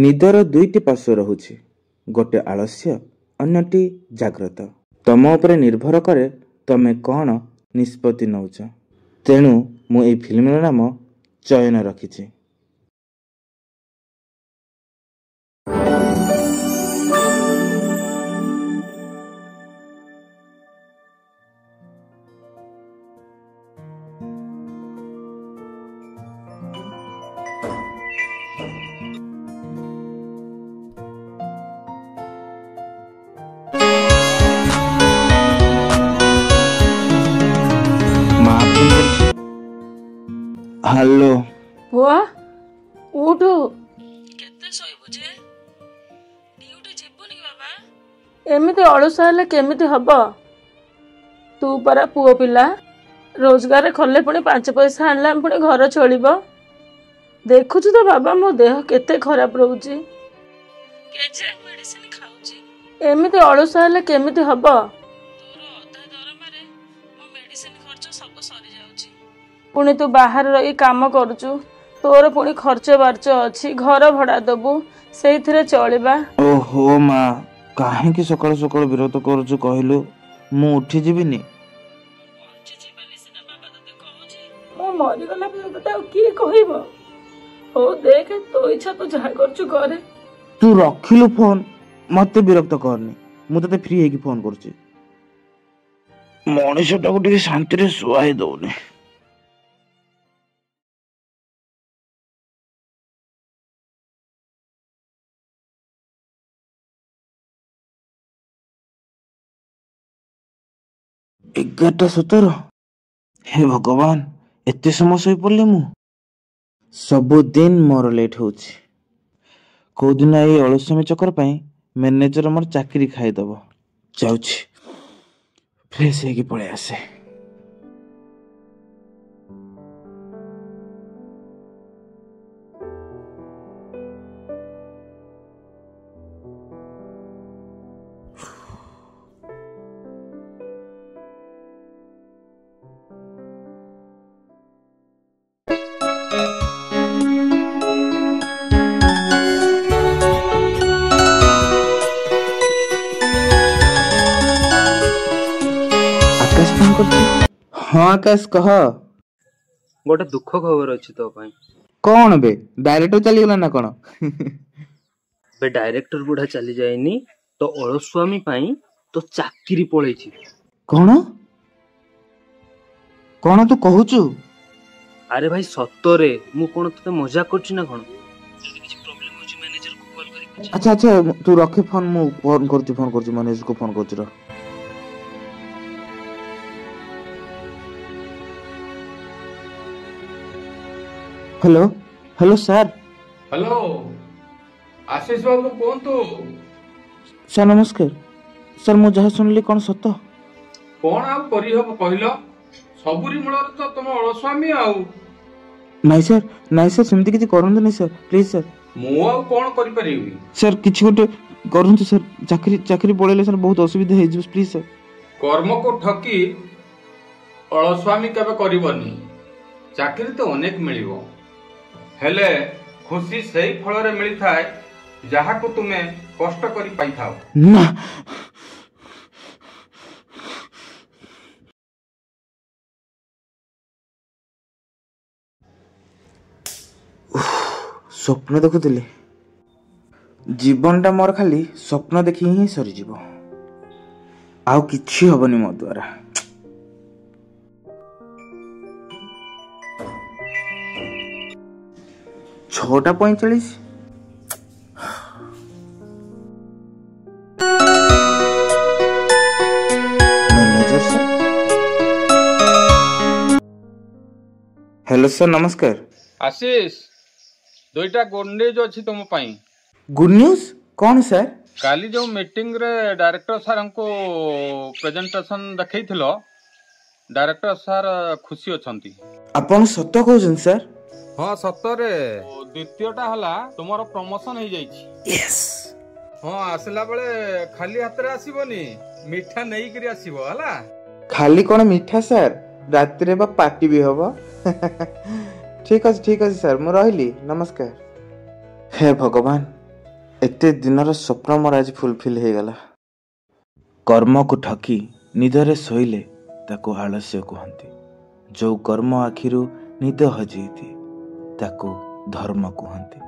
ନିଦର ଦୁଇଟି ପାର୍ଶ୍ୱ ରହୁଛି, ଗୋଟେ ଆଳସ୍ୟ, ଅନ୍ୟଟି ଜାଗ୍ରତ। ତମ ଉପରେ ନିର୍ଭର କରେ ତମେ କ'ଣ ନିଷ୍ପତ୍ତି ନେଉଛ। ତେଣୁ ମୁଁ ଏଇ ଫିଲ୍ମର ନାମ ଚୟନ ରଖିଛି। ମା ଫୋନ୍ କରିଛି। ହ୍ୟାଲୋ। ପୁଅ ଉଠୁ, କେତେ ଶୋଇବୁ ଯେ? ଡ୍ୟୁଟି ଯିବୁନି କି ବାବା? ଏମିତି ଅଳସୁଆ ହେଲେ କେମିତି ହବ? ତୁ ପରା ପୁଅ ପିଲା, ରୋଜଗାର କଲେ ପୁଣି 5 ପଇସା ଆଣିଲେ ଆମେ ପୁଣି ଘର ଚଳିବ। ଦେଖୁଛୁ ତ ବାବା ମୋ ଦେହ କେତେ ଖରାପ ରହୁଛି, ମେଡିସିନ ଖାଉଛି। ଏମିତି ଅଳସୁଆ ହେଲେ କେମିତି ହବ? ତୋର ଅଧା ଦରମାରେ ମୋ ମେଡିସିନ ଖର୍ଚ୍ଚ ସବୁ ସରିଯାଉଛି। ପୁଣି ତୁ ବାହାରେ ରହି କାମ କରୁଛୁ, ତୋର ପୁଣି ଖର୍ଚ୍ଚ ବାର୍ଚ୍ଚ ଅଛି, ଘର ଭଡ଼ା ଦବୁ, ସେଇଥିରେ ଚଳିବା। ଓହୋ ମା, କାହିଁକି ସକାଳୁ ସକାଳୁ ବିରକ୍ତ କରୁଛୁ କହିଲୁ? ମୁଁ ଉଠିଯିବିନି। ମୁଁ ମରିଗଲା ପରେ ତତେ ଆଉ କିଏ କହିବ? ହଉ ଦେଖେ, ତୋ ଇଚ୍ଛା, ତୁ ଯାହା କରୁଛୁ କରେ। ତୁ ରଖିଲୁ ଫୋନ, ମତେ ବିରକ୍ତ କରନି। ମୁଁ ତତେ ଫ୍ରି ହେଇକି ଫୋନ କରୁଛି। ମଣିଷଟାକୁ ଟିକେ ଶାନ୍ତିରେ ଶୁଆଇ ଦଉନି। 11:17। ହେ ଭଗବାନ, ଏତେ ସମୟ ଶୋଇପଡ଼ିଲି ମୁଁ। ସବୁଦିନ ମୋର ଲେଟ୍ ହଉଛି। କୋଉଦିନ ଏଇ ଅଳସୁଆମି ଚକର ପାଇଁ ମ୍ୟାନେଜର ମୋର ଚାକିରି ଖାଇଦବ। ଯାଉଛି ଫ୍ରେଶ ହେଇକି ପଳେଇ ଆସେ। ଆକାଶ ଫୋନ କରିଛି। ହଁ ଆକାଶ କହ। ଗୋଟେ ଦୁଃଖ ଖବର ଅଛି ତୋ ପାଇଁ। କଣ ବେ, ଡାଇରେକ୍ଟର ଚାଲିଗଲା ନା କଣ? ଏବେ ଡାଇରେକ୍ଟର ବୁଢା ଚାଲି ଯାଇନି, ତୋ ଅଳସୁଆମି ପାଇଁ ତୋ ଚାକିରି ପଳେଇଛି। କଣ କଣ ତୁ କହୁଛୁ? ଆରେ ଭାଇ ସତରେ, ମୁଁ କଣ ତୋତେ ମଜା କରୁଛି ନା କଣ? ଯଦି କିଛି ପ୍ରୋବ୍ଲେମ ହଉଛି ମ୍ୟାନେଜରକୁ କଲ୍ କରି ପଚାର। ଆଚ୍ଛା ଆଚ୍ଛା, ତୁ ରଖେ ଫୋନ, ମୁଁ ଫୋନ କରୁଛି, ଫୋନ କରୁଛି, ମ୍ୟାନେଜରକୁ ଫୋନ କରୁଛି ରହ। Hello hello sir. Hello Ashish ବାବୁ କୁହନ୍ତୁ। ସାର୍ ନମସ୍କାର। ସାର୍ ମୁଁ ଯାହା ଶୁଣିଲି କଣ ସତ? କଣ ଆଉ କରିହବ କହିଲ, ସବୁରି ମୂଳରେ ତ ତମ ଅଳସୁଆମି ଆଉ। ନାଇଁ ସାର୍, ନାଇଁ ସାର୍, ସେମିତି କିଛି କରନ୍ତୁନି ସାର୍, ପ୍ଲିଜ ସାର୍। ମୁଁ ଆଉ କଣ କରିପାରିବି? ସାର୍ କିଛି ଗୋଟେ କରନ୍ତୁ ସାର୍, ଚାକିରି ଚାକିରି ପଳେଇଲେ ସାର୍ ବହୁତ ଅସୁବିଧା ହେଇଯିବ, ପ୍ଲିଜ ସାର୍। କର୍ମକୁ ଠକି ଅଳସୁଆମି କେବେ କରିବନି। ଚାକିରି ତ ଅନେକ ମିଳିବ, ହେଲେ ଖୁସି ସେଇ ଫଳରେ ମିଳିଥାଏ ଯାହାକୁ ତୁମେ କଷ୍ଟ କରି ପାଇଥାଅ। ନା, ସ୍ୱପ୍ନ ଦେଖୁଥିଲି। ଜୀବନଟା ମୋର ଖାଲି ସ୍ୱପ୍ନ ଦେଖି ହିଁ ସରିଯିବ, ଆଉ କିଛି ହବନି ମୋ ଦ୍ୱାରା। 6:45। Manager sir. Hello sir ନମସ୍କାର। ଆଶିଷ, ଦୁଇଟା ଗୁଡ୍ ନ୍ୟୁଜ୍ ଅଛି ତୁମ ପାଇଁ। ଗୁଡ୍ ନ୍ୟୁଜ୍ କଣ ସାର୍? କାଲି ଯୋଉ ମିଟିଂରେ ଡାଇରେକ୍ଟର ସାରଙ୍କୁ ପ୍ରେଜେଣ୍ଟେସନ ଦେଖେଇଥିଲ, ଡାଇରେକ୍ଟର ସାର୍ ଖୁସି ଅଛନ୍ତି। ଆପଣ ସତ କହୁଛନ୍ତି ସାର୍? ହଁ ସତରେ। ଦ୍ୱିତୀୟଟା ହେଲା ତୁମର ପ୍ରମୋସନ ହେଇଯାଇଛି। ହଁ, ଆସିଲା ବେଳେ ଖାଲି ହାତରେ ଆସିବନି, ମିଠା ନେଇକିରି ଆସିବ ହେଲା। ଖାଲି କଣ ମିଠା ସାର୍, ରାତିରେ ବା ପାର୍ଟି ବି ହବ। ଠିକ ଅଛି, ଠିକ ଅଛି ସାର୍, ମୁଁ ରହିଲି, ନମସ୍କାର। ହେ ଭଗବାନ, ଏତେ ଦିନର ସ୍ୱପ୍ନ ମୋର ଆଜି ଫୁଲଫିଲ୍ ହେଇଗଲା। କର୍ମକୁ ଠକି ନିଦରେ ଶୋଇଲେ ତାକୁ ଆଳସ୍ୟ କୁହନ୍ତି। ଯେଉଁ କର୍ମ ଆଖିରୁ ନିଦ ହଜେଇ ଦିଏ ତାକୁ ଧର୍ମ କୁହନ୍ତି।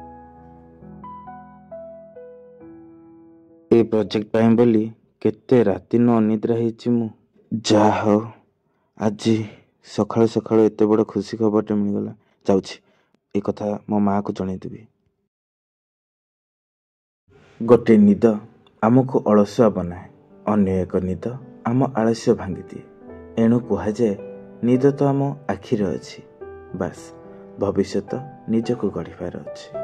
ଏ ପ୍ରୋଜେକ୍ଟ ପାଇଁ ବୋଲି କେତେ ରାତି ନ ଅନିଦ୍ରା ହେଇଛି ମୁଁ। ଯାହା ହଉ, ଆଜି ସକାଳୁ ସକାଳୁ ଏତେ ବଡ଼ ଖୁସି ଖବରଟେ ମିଳିଗଲା। ଯାଉଛି, ଏ କଥା ମୋ ମାଆକୁ ଜଣେଇଦେବି। ଗୋଟେ ନିଦ ଆମକୁ ଅଳସୁଆ ବନାଏ, ଅନ୍ୟ ଏକ ନିଦ ଆମ ଆଳସ୍ୟ ଭାଙ୍ଗିଦିଏ। ଏଣୁ କୁହାଯାଏ, ନିଦ ତ ଆମ ଆଖିରେ ଅଛି, ବାସ୍ ଭବିଷ୍ୟତ ନିଜକୁ ଗଢ଼ିବାର ଅଛି।